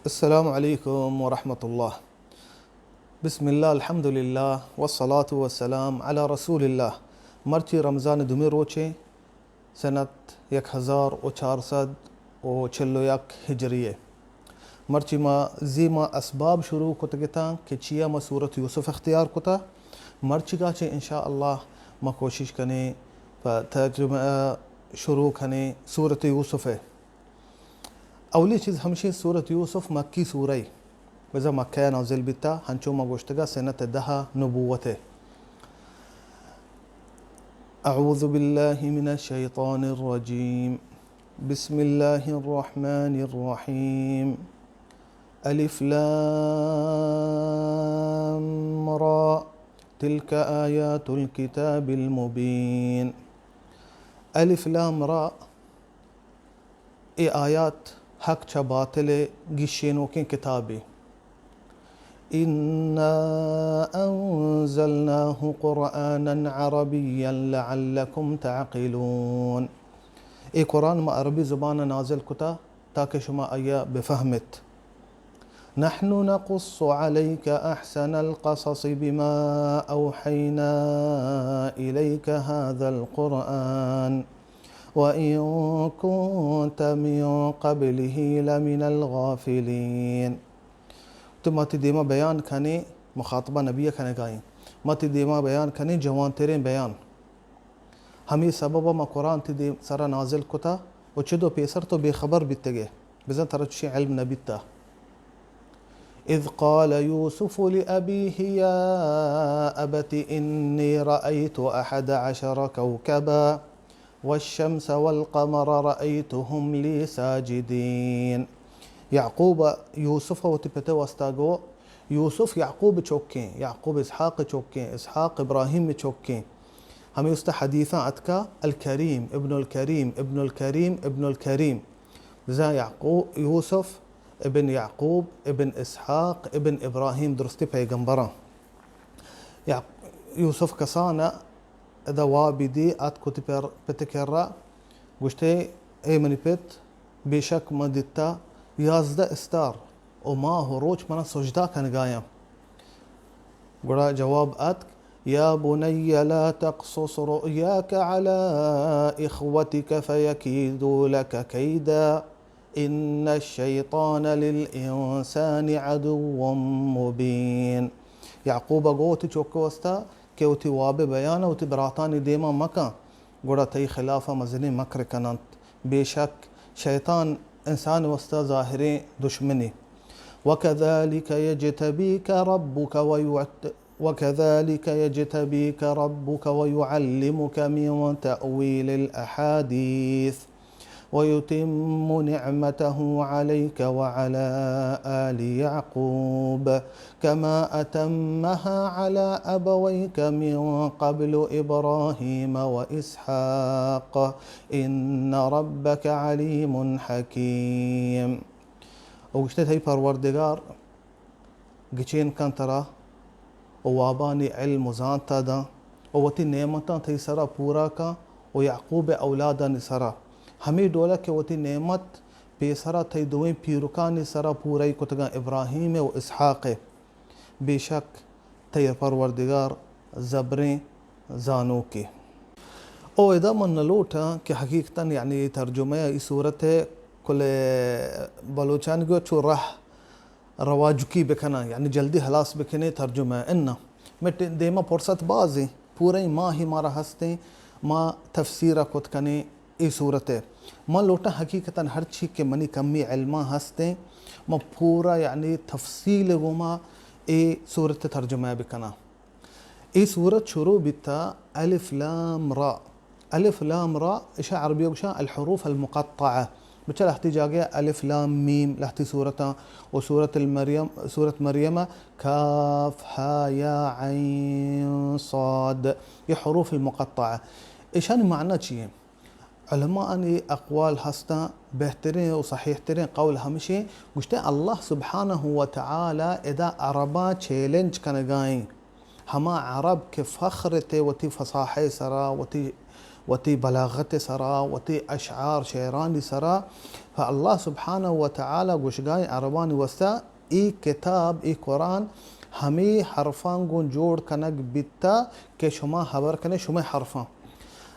السلام علیکم ورحمۃ اللہ۔ بسم اللہ، الحمدللہ، والصلاة والسلام علی رسول اللہ۔ مرچی رمضان دومی روچے، سنت یک ہزار و چار سد و چل و یک ہجری ء۔ مرچی ما زی ما اسباب شروع کتگتاں کہ چیا ما سورت یوسف اختیار کتا۔ مرچی کا چہ انشاءاللہ ما کوشش کنیں پہ ترجمہ شروع کنیں سورت یوسف ء۔ اولی چیز ہمشی، سورت یوسف مکی سورہ ء، بزاں مکہ ء نازل بیتا، ہنچو ما گوشتگا سنت دہ ء نبوت ء۔ اعوذ باللہ من الشیطان الرجیم۔ بسم اللہ الرحمن الرحیم۔ الف لام را۔ تلک آیات الکتاب المبین۔ الف لام را۔ اے آیات حق چہ باطل ء گیشینوکیں کتابے۔ انا انزلناہ قرآنا عربیا لعلکم تعقلون۔ اے قرآن ما عربی زبان ء نازل کتا تاکہ شما آئی ء بفہمت۔ نحن نقص عليك أحسن القصص بما أوحينا إليك هذا القرآن وإن كنت من قبله لمن الغافلين۔ تو ما تئی دیما بیان کنیں، مخاطبہ نبی ء کنگائیں، ما تئی دیما بیان کنیں جوانتریں بیان۔ ہمے سبب ء ما قرآن تئی دیم سرا نازل کتا و چدو پیسر تو بے خبر بیتگے، بزاں ترا چشیں علم نہ بیتا۔ اذ قال یوسف لأبیہ یا ابت انی رأیت احد عشر کوکبا والشمس والقمر رأیتهم لی ساجدین۔ یعقوب یوسف ء وتی پت ء واستا گو، یوسف یعقوب ء چکیں، یعقوب اسحاق ء چکیں، اسحاق ابراہیم ء چکیں۔ ہمے است ء حدیثاں اتکا الکریم ابن الکریم ابن الکریم ابن الکریم۔ بزاں یعقوب، یوسف ابن یعقوب ابن اسحاق ابن ابراہیم درستی پیغمبراں۔ یعق-، یوسف کسان ء ادا وابی دی آتک وتی پر-، پت ء کرا گوشتے، اے منی پت، بے شک من دیتا یازدہ استار و ماہ و روچ منا سجدہ کنگایاں۔ گڑا جواب آتک، یا بنی لا تقصص رؤیاک علی اخوتک فیکیدوا لک کیدا۔ ان الشیطان للانسان عدو مبین۔ یعقوب ء گو وتی چک ء واستا کہ وتی واب ء بیان ء وتی براتانی دیما مکن، گڑا تئی خلاف ء مزنیں مکر کن انت۔ بے شک شیطان انسان ء واستا ظاہریں دشمنے۔ وکذلک یجتبیک ربک ویعت-، وكذلك يجتبيك ربك ويعلمك من تأويل الأحاديث ويتم نعمته عليك وعلى آل يعقوب كما أتمها على أبويك من قبل إبراهيم وإسحاق إن ربك عليم حكيم۔ و گوشتے، تئی پروردگار گچین کن ترا و وابانی علم و زانت ء داں و وتی نعمتاں تئی سرا پورا کن و یعقوب ء اولادانی سرا ہمے ڈول ء کہ وتی نعمت پیسرا تئی دوئیں پیرکانی سرا پورئی کتگاں، ابراہیم ء و اسحاق ء۔ بے شک تئی پروردگار زبریں زانوکے۔ او ادا من نہ لوٹاں کہ حقیقتاً یعنی اے ترجمہ ء اے سورت ء کل بلوچانی گوں چو راہ رواجکی بکناں، یعنی جلدی ہلاس بکنیں ترجمہ ء۔ اناں مئے ٹ-، دیما پرست بازیں، پوریں ماہے مارا ہستیں، ما تفسیر ء کت کنیں اے سورت ء۔ من لوٹاں حقیقتاً ہرچی کہ منی کمی علماں ہستیں، من پورا یعنی تفصیل ء گوما اے سورت ء ترجمہ ء بکناں۔ اے سورت شروع بیتا الف لام را۔ الف لام را، اشا عربی گوشاں الحروف المقطعہ۔ بچا لہتی جاگہ الف لام میم، لہتی سورتاں، و سورت المریم، سورت مریم کاف ہا یا عین صاد۔ یہ حروف المقطعہ۔ اشانی معنی چی ہیں؟ علماءانی اقوال ہستاں، بہتریں و صحیح تریں قول ہمشیں، گوشتے اللہ سبحانہ و تعالی ادا عرباں چیلنج کنگائیں، ہما عرب کہ فخر تے وتی فصاحہ سرا، وتی وتی بلاغت سرا، وتی اشعار، شعرانی سرا، پہ اللہ سبحانہ و تعالی گوشگائیں عربانی واسطہ، ای کتاب، ای قرآن ہمے حرفاں گوں جوڑ کنگ بیتا کہ شما ہبر کنے شمئے حرفاں۔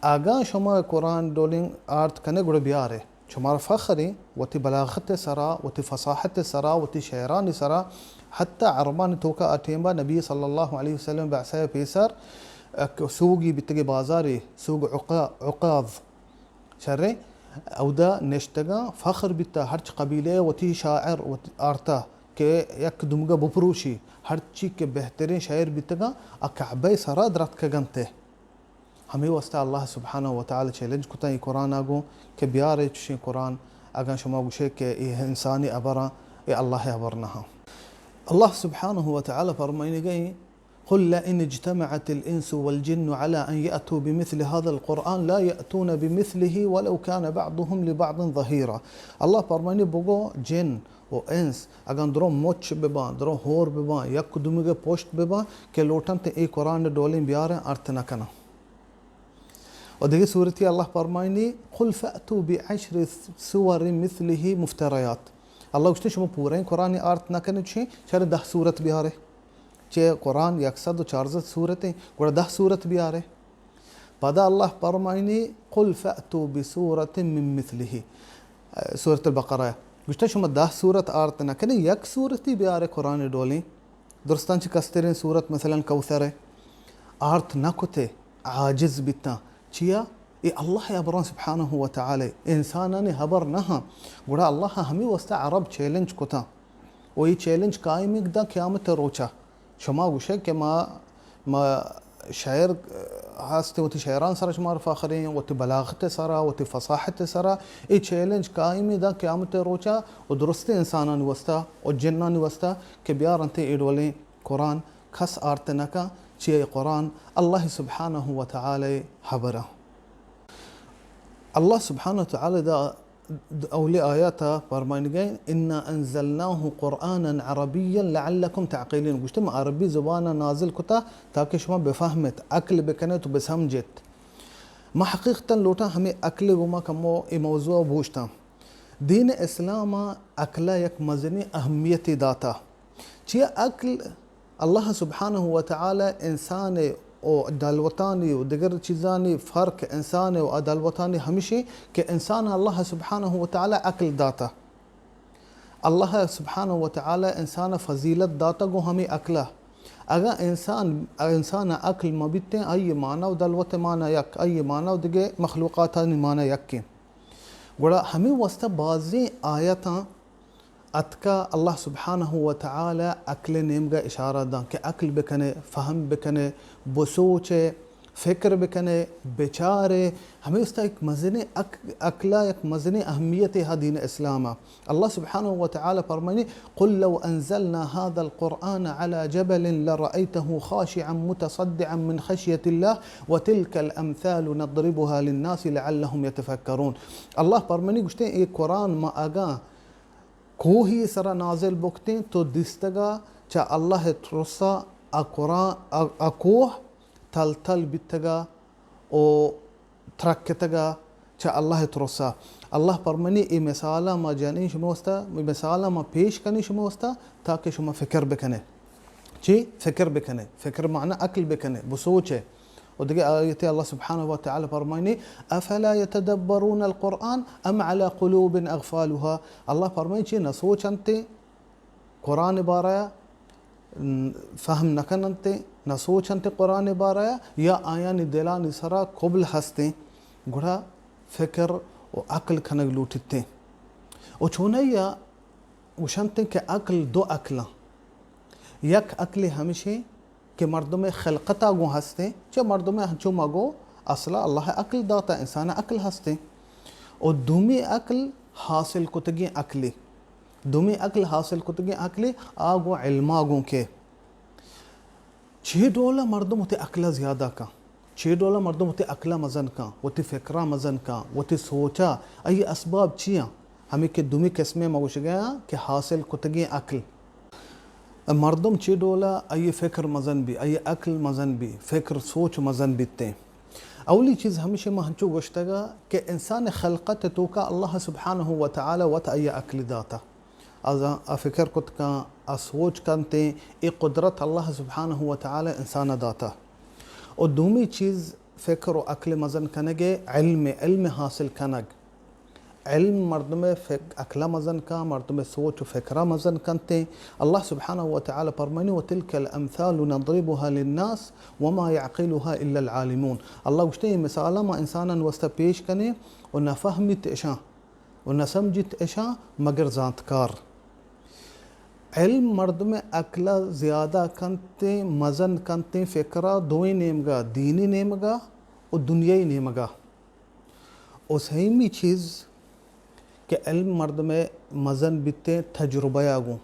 اگاں شما قرآن ڈولیں آرت کنے گڑا بیارے۔ شمارا فخریں، وتی بلاغت سرا، وتی فصاحت سرا، وتی شعرانی سرا، حتی عربانی توکا آ ٹیمبا نبی صلی اللہ علیہ وسلم بعثہ پیسر، اک سوگی بیتگے بازارے، سوگ عقا-، عقاظ، شریں، اودا نشتگاں، فخر بیتا، ہرچ قبیلہ وتی شاعر وتی آرتا کہ یک دمگا بپروشی، ہرچی کہ بہترین شاعر بیتگاں، آ کعبہ سرا درتکگنتے۔ ہمے واسطہ اللہ سبحانہ و تعالی چیلنج کتا اے قرآن آ گوں کہ بیارے چشیں قرآن، اگاں شما گوشے کہ اے انسانی ہبراں، اے اللہ ہبر نہ ہاں۔ اللہ سبحانہ و تعالی فرمائنگئیں، قل لئن اجتمعت الانس والجن على ان يأتوا بمثل هذا القرآن لا يأتون بمثله ولو كان بعضهم لبعض ظهيرا۔ اللہ فرمائنی، بگو جن و انس اگاں درو مچ بباں، درو ہور بباں، یک دمگے پشت بباں کہ لوٹنت اے قرآن ڈولیں بیاریں، ارت نہ کناں۔ و دگہ سورتی اللہ فرمائنی، قل فأتوا بعشر سور مثله مفتريات۔ اللہ گوشتے، شما پوریں قرآن آرت نہ کنے چی، چرے دہ سورت بیارے۔ چہ قرآن یک سد و چارزد سورتیں، گڑا دہ سورت بیارے۔ پدا اللہ فرمائنی، قل فأتوا بسورة من مثله۔ سورة البقرہ۔ گوشتے، شما دہ سورت آرت نہ کنے، یک سورتی بیارے قرآن ڈولیں۔ درستاں چہ کستریں سورت مثلاً کوثر ء آرت نہ کت ء عاجز بیتاں۔ چیا؟ اے اللہ ء ہبراں سبحانہ و تعالی، انسانانی ہبر نہ ہاں۔ گڑا اللہ ء ہمے واسطہ عرب چیلنج کتاں و اے چیلنج قائم داں قیامت ء روچا۔ شما گوشے کہ ما، ما شاعر ہستیں، وتی شعران سرا شمار فخریں، وتی بلاغت سرا، وتی فصاحت سرا، اے چیلنج قائم داں قیامت ء روچا و درستیں انسانانی واسطہ و جنانی واسطہ کہ بیارنت اے ڈولیں قرآن۔ کس آرت نہ کن، چیا اے قرآن اللہ سبحانہ و تعالی ہبراں۔ اللہ سبحانہ و تعالی دا اولی آیاتا فرمائنگیں، انا انزلناه قرآنا عربیا لعلکم تعقلون۔ گوشتے، ما عربی زبانا نازل کتا تاکہ شما بفہمت، عقل بکنت و بسمجھت۔ ما حقیقتاً لوٹاں ہمے عقل گوما کمو اے موضوع بوشتاں۔ دین اسلام ء عقل ء یک مزنیں اہمیتے داتا۔ چیا عقل اللہ سبحانہ و تعالی انسان ء و دلوتانی و دگر چیزانی فرق انسان ء و دلوتانی ہمشی کہ انسان ء اللہ سبحانہ و تعالی عقل داتا۔ اللہ سبحانہ و تعالی انسان ء فضیلت داتا گوں ہمے عقل ء۔ اگاں انسان، انسان ء عقل مہ بیتیں، آئی معنی و دلوت معنی یک، آئی معنی و دگہ مخلوقاتانی معنی یکیں۔ گڑا ہمے واسطہ بازیں آیتاں اتکا اللہ سبحانہ و تعالی عقل ء نیمگا اشارہ داں کہ عقل بکنے، فہم بکنے، بسوچے، فکر بکنے، بچارے۔ ہمے واسطہ ایک مزنیں عق-، عقل ء یک مزنیں اہمیتے ہا دین اسلام ء۔ اللہ سبحانہ و تعالی فرمائنی، قل لو انزلنا هذا القرآن على جبل لرأيته خاشعا متصدعا من خشية الله وتلك الأمثال نضربها للناس لعلهم يتفكرون۔ اللہ فرمانی گوشتے، اے قرآن ما اگاں کوہی سرا نازل بکتیں تو دیستگا چہ اللہ ترسا آ قرآن، آ، آ کوہ تل تل بیتگا و ترکتگا چہ اللہ ترسا۔ اللہ فرمانی، اے مثالا ما جنیں شما واسطہ، اے مثالا ما پیش کنی شما واسطہ تاکہ شما فکر بکنے۔ چی؟ فکر بکنے۔ فکر معنی عقل بکنے، بسوچے۔ و دگہ آیت اللہ سبحانہ و تعالی فرمائنی، افلا يتدبرون القرآن ام على قلوب اقفالها۔ اللہ فرمائنی، چی نہ سوچنتے قرآن بارہ ء، فہم نہ کن انت، نہ سوچ انت قرآن بارہ ء، یا آیانی دلانی سرا قبل ہستیں، گڑا فکر و عقل کنگ لوٹیتیں۔ و چونیا گوشنتیں کہ عقل دو عقلاں، یک عقل ہمشیں کہ مردم خلقتا گوں ہستیں، چہ مردم ہنچو مگو اصلا اللہ عقل داتا، انسان عقل ہستیں۔ و دومی عقل حاصل کتگیں عقلے۔ دومی عقل حاصل کتگیں عقلے، آ گوں علما گوں کہ چے ڈولا مردم وتی عقلا زیادہ کن، چے ڈولا مردم وتی عقلا مزن کن، وتی فکرا مزن کن، وتی سوچا، ای اسباب چیاں؟ ہمیں کہ دومی قسمے ما گوشگیاں کہ حاصل کتگیں عقل۔ مردم چے ڈولا آئی فکر مزن بی، آئی عقل مزن بی، فکر سوچ مزن بیتیں۔ اولی چیز ہمیشی ما ہنچو گوشتگا کہ انسان خلقت توکا اللہ سبحانہ و تعالی وت آئی عقل داتا، ازاں آ فکر کت کن، آ سوچ کنتیں، اے قدرت اللہ سبحانہ و تعالی انسان داتا۔ و دومی چیز فکر و عقل مزن کنگ، علم، علم حاصل کنگ۔ علم مردم فک-، عقل مزن کا، مردم سوچ و فکر مزن کنتیں۔ اللہ سبحانہ و تعالی فرمانی: وتلك الامثال نضربها للناس وما يعقلها الا العالمون۔ اللہ گوشتے، اے مثال ما انسانان واسطہ پیش کنے و نہ فہمیت اشاں و نہ سمجھیت اشاں مگر زانتکار۔ علم مردم عقل زیادہ کنتیں، مزن کنتیں فکرا دوئیں نیمگا، دینی نیمگا و دنیای نیمگا۔ و سیمی چیز کہ علم مردم مزن بیتیں تجربہ یا گوں،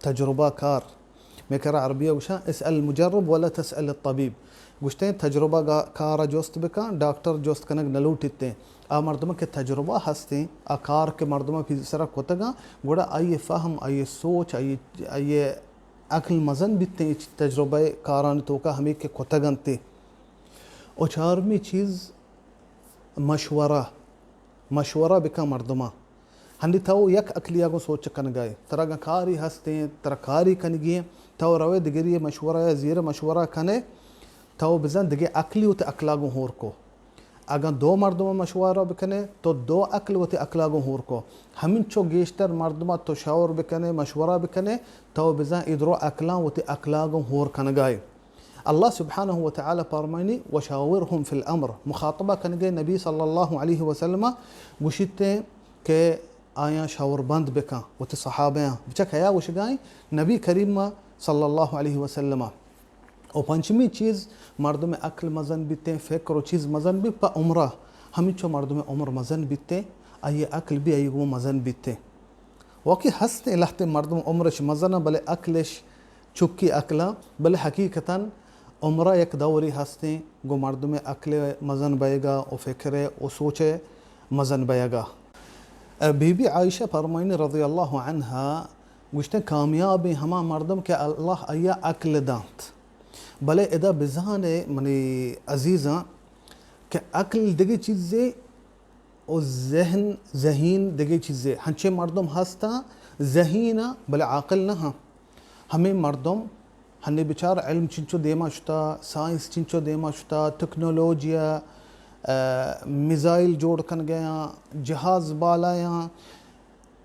تجربہ کار۔ مئے کرا عربی گوشاں: اسأل المجرب ولا تسأل الطبيب۔ گوشتیں تجربہ گا-، کار جست بکن، ڈاکٹر جست کنگ نہ لوٹیتیں۔ آ مردم کہ تجربہ ہستیں، آ کار کہ مردم پہ سرا کتگاں، گڑا آئی فہم، آئی سوچ، آئی، آئی عقل مزن بیتیں تجربہ کارانی توکا ہمیں کہ کتگنتے۔ و چارمی چیز مشورہ، مشورہ بکن مردماں۔ ہنی تو یک عقلی ء گوں سوچ کنگائے، ترا اگاں کاری ہستیں، ترا کاری کنگی ایں، تو روے دگری مشورہ یا زیر مشورہ کنے، تو بزن دگہ عقلی وتی عقلا گوں ہور کو۔ اگاں دو مردم مشورہ بکنے، تو دو عقل وتی عقلا گوں ہور کو۔ ہمینچو گیشتر مردماں تو شور بکنے، مشورہ بکنے، تو بزن ادرو عقلاں وتی عقلا گوں ہور کنگائے۔ اللہ سبحانہ و تعالی فرمائنی: وشاورهم في الامر، مخاطبہ کنگے نبی صلی اللہ علیہ وسلم گوشیتے کہ آیاں شاور بند بکن وتی صحابیاں۔ بچک ہیا گوشگائیں نبی کریم صلی اللہ علیہ وسلم۔ و پنچمی چیز، مردم عقل مزن بیتیں، فکر و چیز مزن بی پہ عمرہ، ہمینچو مردم عمر مزن بیتیں، آئی عقل بھی آئی گوں مزن بیتیں۔ واقعی ہستیں لہتے مردم عمرش مزن، بلے عقلش چکی عقلاں، بلے حقیقتاً عمرہ یک دوری ہستیں گوں مردم عقل مزن بئیگا و فکر و سوچ مزن بئیگا۔ بی بی عائشہ فرمائنی رضی اللہ عنہا گوشتیں، کامیابیں ہما مردم کہ اللہ آیا عقل دانت۔ بلے ادا بزانے منی عزیزاں کہ عقل دگہ چیزے و ذہن، ذہین دگہ چیزے۔ ہنچیں مردم ہستاں ذہین آں بلے عاقل نہ آں۔ ہمے مردم ہنی بچار علم چنچو دیما شتا، سائنس چنچو دیما شتا، تکنالوجی ء، ء، میزائل جوڑ کنگیاں، جہاز بالایاں،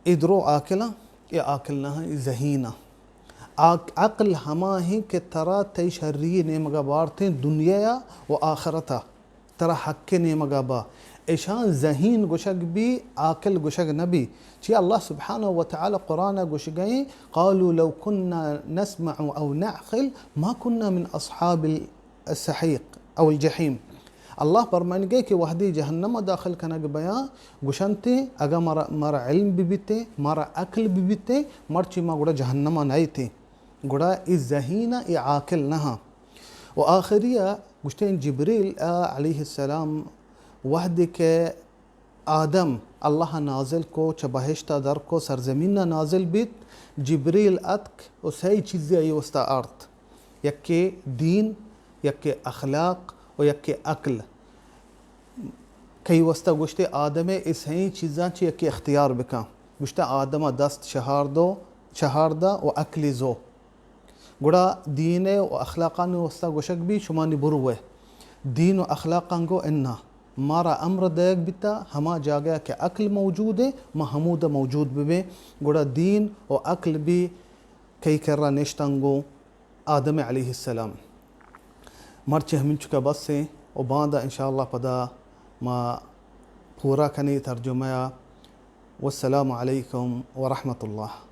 اے درو عاقل آں، اے عاقل نہ آں، اے ذہین آں۔ عق-، عقل ہما ہیں کہ ترا تئی شری نیمگا بارتیں دنیا و آخرتا۔ ترا حق نیمگا با۔ اشان ذہین گوشگ بی، عاقل گوشگ نبی۔ چی اللہ سبحانہ و تعالی قرآن گوشگئیں، قالوا لو كنا نسمع او نعقل ما كنا من اصحاب السحیق او الجحیم۔ اللہ فرمائنگئے کہ وہدی جہنم داخل کنگ بیاں، گوشنتے اگاں مارا، مارا علم ببیتے، مارا عقل ببیتے، مرچی ما گڑا جہنم نئیتے۔ گڑا اے ذہین اے عاقل نہ۔ و آخری ء گوشتیں جبریل ء علیہ السلام وہدے کہ آدم اللہ نازل کو، چہ بہشت ء در کو، سرزمین ء نازل بیت، جبریل اتک و سئے چیزے آئی واسطہ آرت، یکے دین، یکے اخلاق و یکے عقل۔ کئی واسطہ گوشتے آدم ء اے سئیں چیزاں چہ یکے اختیار بکن۔ گوشتہ آدم ء دست شہار دو، شہار دا و عقلی زو۔ گڑا دین ء و اخلاقانی واسطہ گوشگ بی شما نی بروئے۔ دین و اخلاقاں گو انا مارا امر دئیگ بیتا، ہما جاگہ کہ عقل موجود ہے، ما ہمود موجود ببیں۔ گڑا دین و عقل بی کئی کرا نشتنگو آدم علیہ السلام۔ مرچی ہمینچکا بس ایں و باندا انشاءاللہ پدا ما پورا کنیں ترجمہ ء۔ والسلام علیکم ورحمۃ اللہ۔